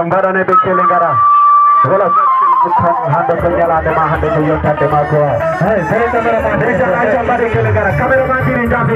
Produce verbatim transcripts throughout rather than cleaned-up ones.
Mbaɗane ɓe kele ngara. Wala. Hande ko ñalaande ma, hande ko yontande ma ko. Hey, sere cameraman, déjà, aca mbaɗe kele ngara. Cameraman diri jaabi.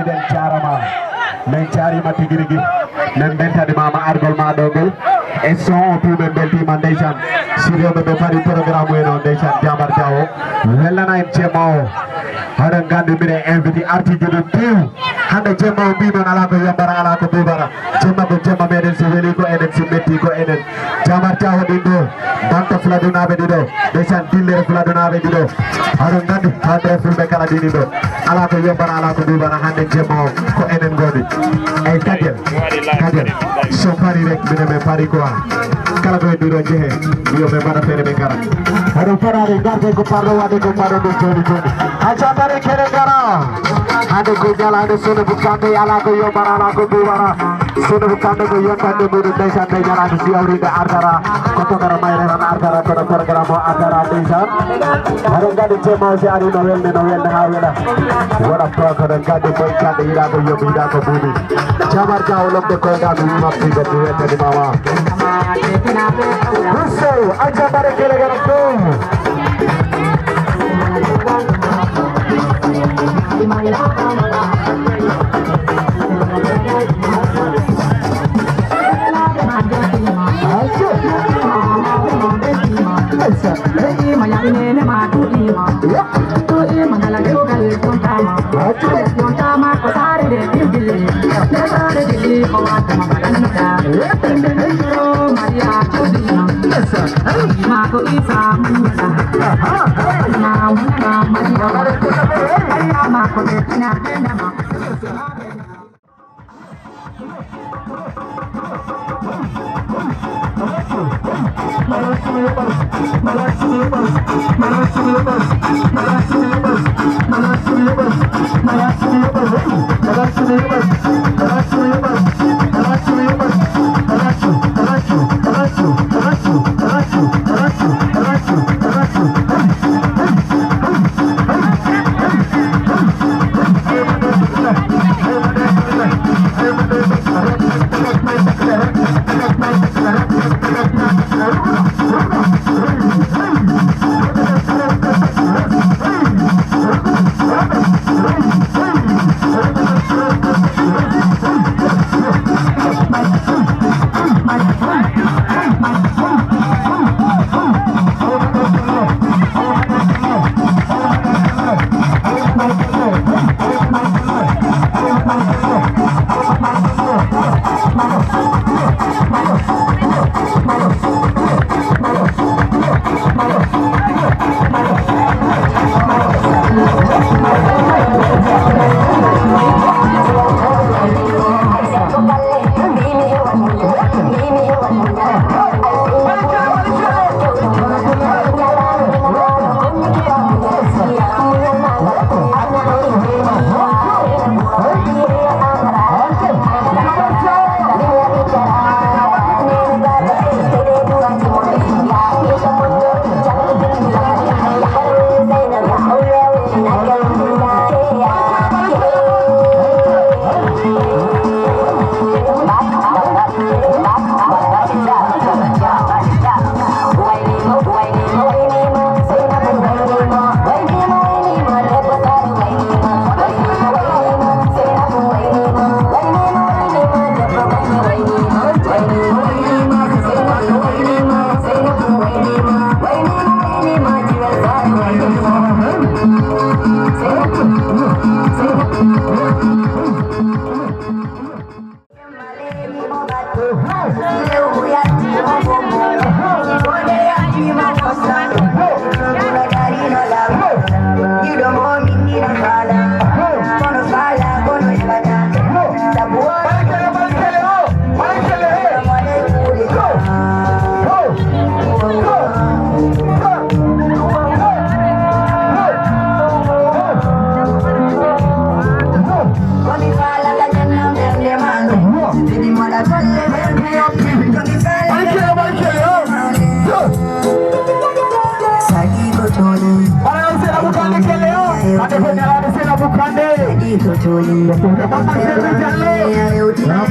Min njaarama, min njaarima tigi rigi. Min mbeltanimaama argol ma ɗo ngol. E son o tuma min mbeltiima ndeysaan. Siriyooɓe ɓe paari programme en o ndeysaan Jaamar Jaawo. Wellana en jemma o. Haɗa nganndi mbiɗa invité artiijo ɗum piw. Hannde jemma o mbiimon alaa ko yombata, alaa ko buubata. Jemma ko jemma meɗen, so weli ko enen, so metti ko enen. Jaamar Jaawo ɗin ɗo, banta Fuladunaaɓe ɗiɗo, ndeysaan dillere Fuladunaaɓe ɗiɗo. Aɗon nganndi, hannde fulɓe kala ɗini ɗo. Alaa ko yombata, alaa ko buubata, hannde jemma o, ko enen ngoni. Eyi, Kadiel, Kadiel, so paari rek, minen min paari quoi. Kala ko e ɗiɗo jehe, yo ɓe mbaɗa feere ɓe ngara. Aɗon fotani ngarde ko parɗo waɗde ko mbaɗa ɗum jooni jooni. Acca mbaɗe kere ngara. Hannde ko ñalaande Seynabu Kande, alaa ko yombata, alaa ko buubata. Seynabu Kande ko yontande muɗum ndeysaan nde ñalaande si awri nde artara. Ko tokara mayre tan artara kono programme o artara ndeysaan. Aɗon nganndi jemma o si ari no welde, no welde haa wela. Wona to ko ɗon nganndi moy kande yiɗa ko yombi yiɗa ko buubi. Jaamar Jaawo lomde koyɗa mi wima pigo mi wettani mama. Russo, acca mbaɗe kere ngara ɗo.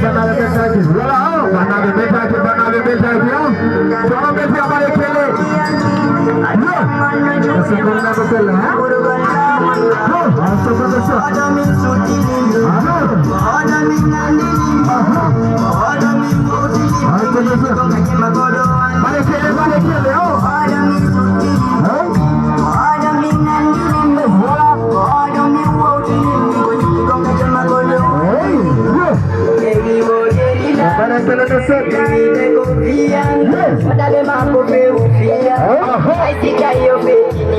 Bannaaɓe ɓettaaki, voilà, bannaaɓe ɓettaaki, bannaaɓe ɓettaaki, ah. So on ɓe fiya bare kelle. Yo. Est-ce que on a appel, hein? Yo. Ah, c'est pas ça. Ah, Aha. Ay, kele, kele, kele, oh. Hey. Voilà. Hey. Yeah. Para que le desee. Yes. Aha.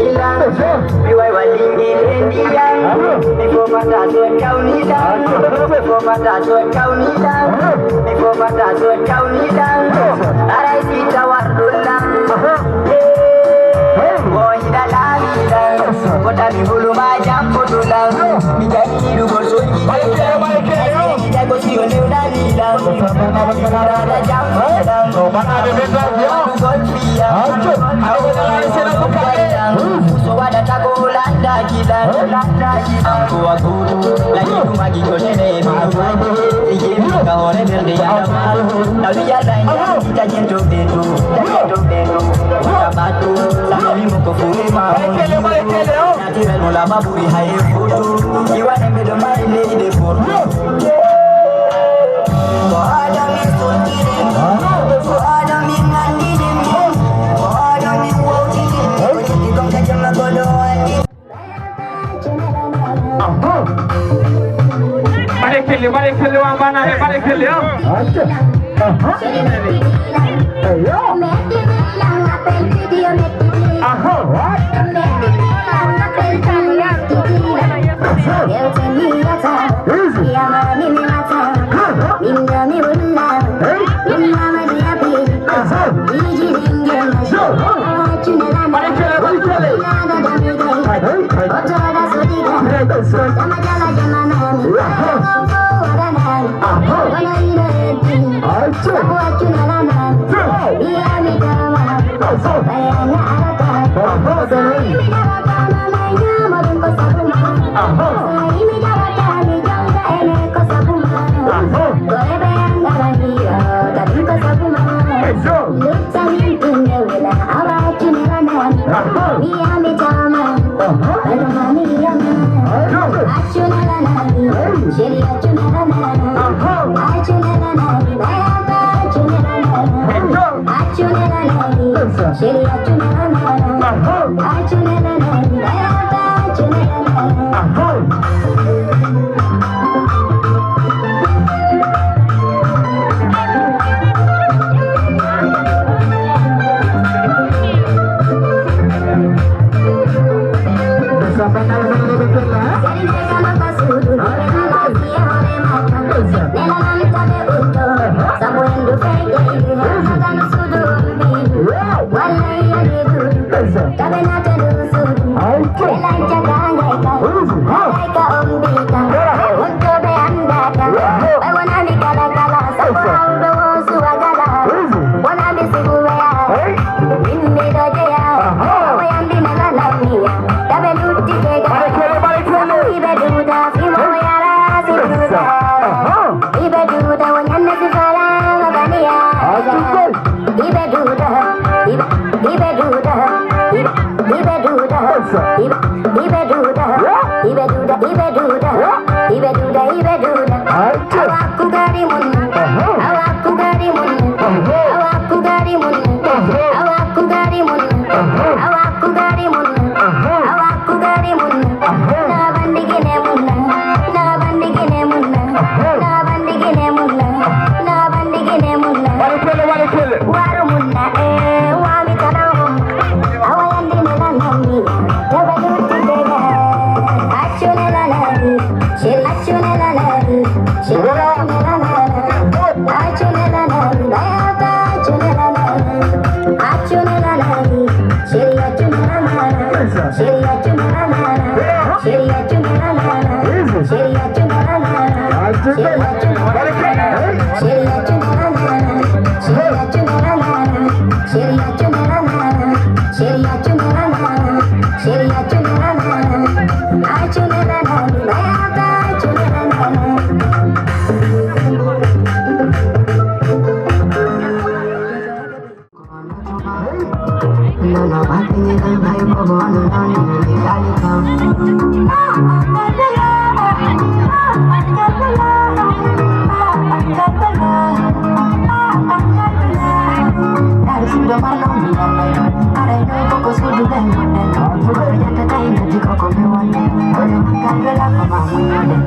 Aha. Aha. Hey. Hey. Mo yiɗa laamiɗan, ko tawi hulu ma jam fotuɗan. Mi jaɓi yiɗugol soƴƴi. Miɗa ko si o newɗaniɗan. Miɗa jam fotuɗan. Waɗugol fiyam. Hawɗalaare sena ko kaɗe. So waɗata ko landakiɗan. An ko a gudu. Lañi ɗum agi ko nene. Ije mi ka hoore ɓernde yadama. Tawi yalla en. Taƴen to ɓe to. Taƴen to ɓe to. Wata ɓato. Sami mo ko fuwe ma. Naturel mo lama ɓuri hay e foto. Iwane mbeɗo mari leyɗe foto. Ko adami sottiri. Ko adami nandini. Ko adami wowtini. Ko yimɓe gonga jamma goɗo andi. Aha. Mbaɗe kelle, mbaɗe kelle, wa mbanaɓe, mbaɗe kelle, ah. Acca. Aha. Eyo. Aha, what? Easy. Aha. Aha. Yo. Mbaɗe kelle, mbaɗe kelle. Hey, hey. Aha. Acca. Yo. Aha, dai. Aha. Aha. Hey, yo. Aha. Aha. Hey. Aha. Hey, yo. Aha. Aha. Ibe duda, ibe, ibe duda, ibe, ibe duda, ibe, ibe duda, ibe, ibe duda, ibe duda, ibe duda, ibe duda, ibe duda. Awa kugari mun, awa kugari mun, awa kugari mun, awa kugari mun, awa kugari mun, awa kugari mun. Na bandi gine munna, na bandi gine munna, na bandi gine munna, na bandi gine munna. Wale kele, wale kele. Waru munna, eh, wami kana hom. Awa yandi mena nami, yaba luti dega. Achune la la, shil achune la la, shil achune la la, achune la la, achune la la, achune la la. Suudo marlo mi lallay. Aray ɗo koko suudu ɓe gonɗen. Koko janta tawi gaddi koko ɓe wonde. Kono magal wela ko ma muññude.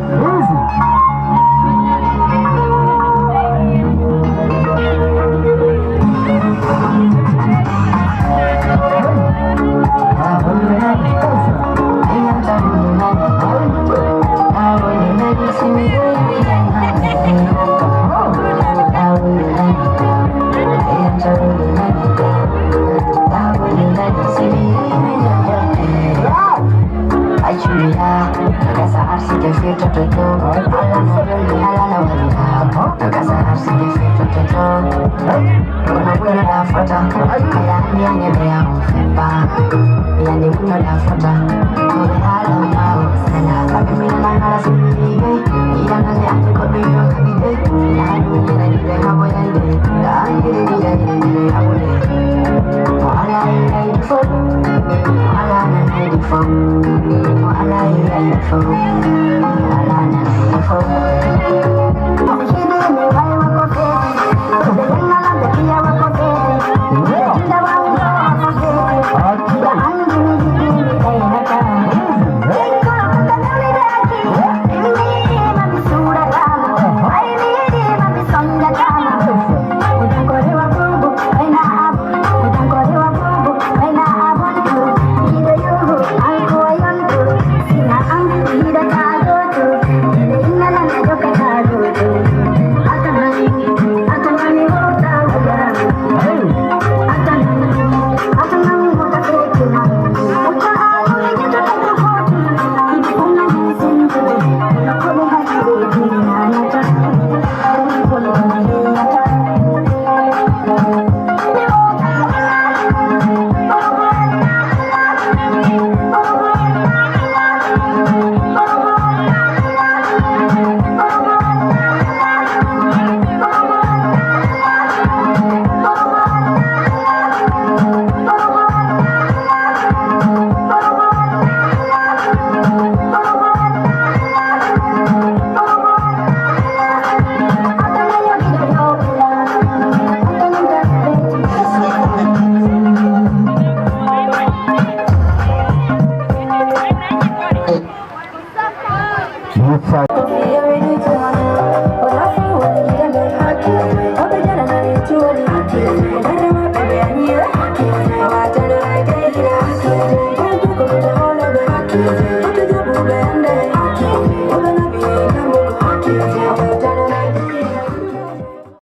Acuya, kasa arsike firtoto to. Ala no dole, ala no wabita. Kasa arsike firtoto to. Kono kuno da fota. Kaya ni ane be ya mfepa. Yani kuno da fota. Kobe ala ma. Sala. Kami na na na sini. Iya na ne ati kobe yo. Iya na ne na ne na boya. Da ane ni ya ne ya. Mo ala ya. Mo ala na na di fo. Mo ala ya ya fo. Mo ala na na di fo.